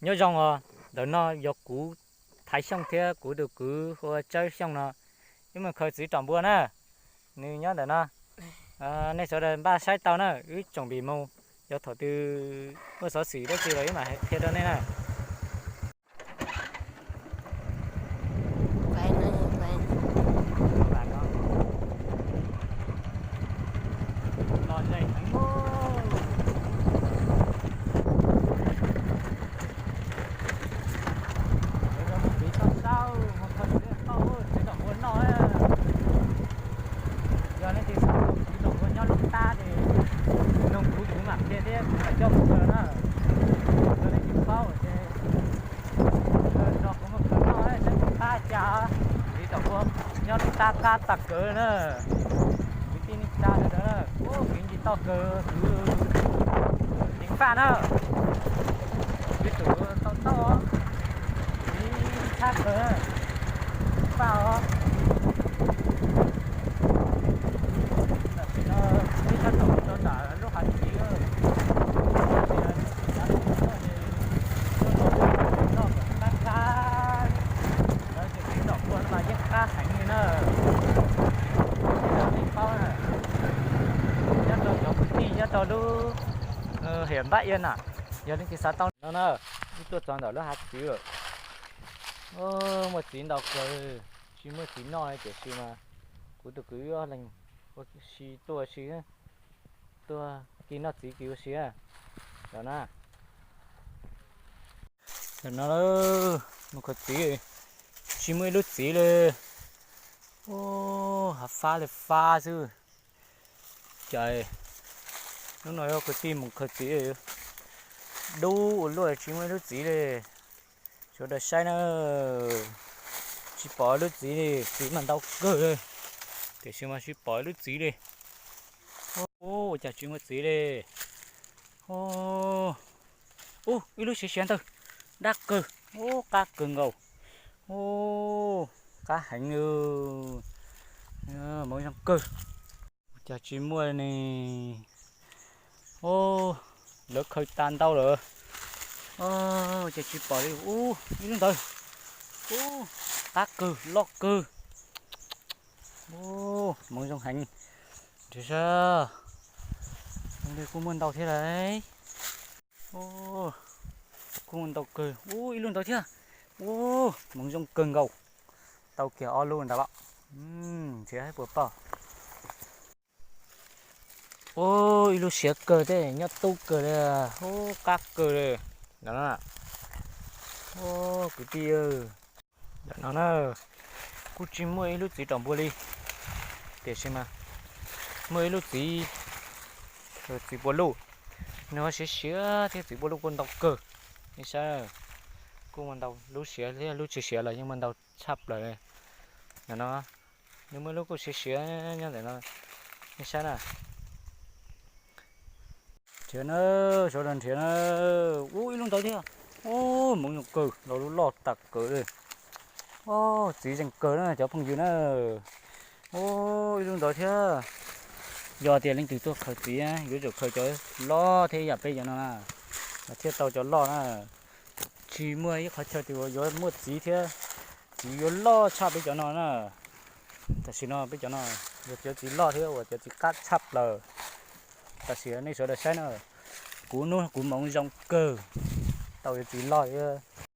Nyob zoo os, ntawm no yog kuv Thaiv Xyooj thiab kuv tus kwv hu ua Tsawb Xyooj no, wb mus khaws txiv tom npua na. Nws nyob ntawm no, nej sawv daws npaj saib tau na, wb tsoom npis mus, yog thaum twg muaj xov xwm dab tsi los wb mam qhia rau nej na. Yog leej twg xav tau txiv tom npua nyob lub tab ces nug kuv, kuv mam qhia thiab kuv mam coj mus khaws na. Yog leej twg paub ces nrog kuv mus khaws noj saib puas qab cas. Txiv tom npua nyob lub tab qab tag kawg na. Kwv tij neej tsa sawv daws na, kuv ntsis tau kawg, kuv ceev faj na. Ib tug tau tau, txiv tshab kawg, faj os. Tam sim no peb sab tod rau nram lub hav txiv, qab qab, lawv tias txiv tom npua no mas yeej qab heev li na. Nej paub na, nyob rau cov kwv tij nyob rau lub hiam npab ia na, yog leej twg xav tau no na, wb tuaj txog ntawm lub hav txiv lawm. Muaj txiv ntau kawg, tsis muaj txiv noj tiam sis mas kuv tus kwv ob leeg ua si tuaj si, tuaj kis noj txiv kis ua si. Tam no, tam no mus khaws txiv, tsis muaj ib lub txiv li. Hav fab li fab xwb. Cas hnub no yog kwv tij mus khaws txiv dub ua luaj tsis muaj ib lub txiv li. Sawv daws saib na, tsis pom ib lub txiv li, txiv mas ntau kawg li, tiam sis mas tsis pom ib lub txiv li. Ua cas tsis muaj txiv li. Ub, ib lub siav siav ntawd, dab kawg, ub, qab kawg nkaus. Ub, qab heev, hmoov zoo kawg. Ua cas tsis muaj ne? Ub, lawv khaws tas ntau lawm. Ua cas tsis pom li. Ub, ib lub ntawd. Ub, qab kawg, loj kawg. Ub, hmoov zoo heev. Nrhiav saib, kuj muaj ntau thiab lauj. Kuj muaj ntau kawg. Ub, ib lub ntawd thiab. Ub, hmoov zoo kawg nkaus. Tau kiag ob lub ntawd los. Nrhiav puas pom. Ub, ib lub siav kawg thiab, nyob tub kawg li. Ub, qab kawg li. Ub, kwv tij, ntawm no na, kuj tsis muaj ib lub txiv tom npua li, tiam sis mas muaj ib lub txiv, txiv pua luj, nws ho siav siav thiab, txiv pua luj kuj ntau kawg. Nej saib, kuj muaj ntau, lub siav thiab lub tsis siav los yeej muaj ntau tshaj plaws li. Ntawm no, nws muaj ib lub kuj siav siav nyob ntawm no, nej saib na. Nrhiav na, sawv daws nrhiav na. Ub, ib lub ntawd thiab. Ub, hmoov zoo kawg, lo lub loj tas kawg li. Ub, txiv zeeg kawg na cov phooj ywg na. Ub, ib lub ntawd thiab. Yog tias leej twg tuaj khaws txiv yuav tsum khaws cov loj thiab yam peb cov no na, thiaj tau cov loj na. Tsis muaj ib qhov chaw twg yuav muaj txiv thiab txiv yuav loj tshaj peb cov no na. Tam sim no peb cov no yog cov txiv loj thiab uas cov txiv qab tshaj plaws. Tam sim nej sawv daws saib na, kuv hnub kuv hmoov zoo kawg, tau yuav txiv loj thiab.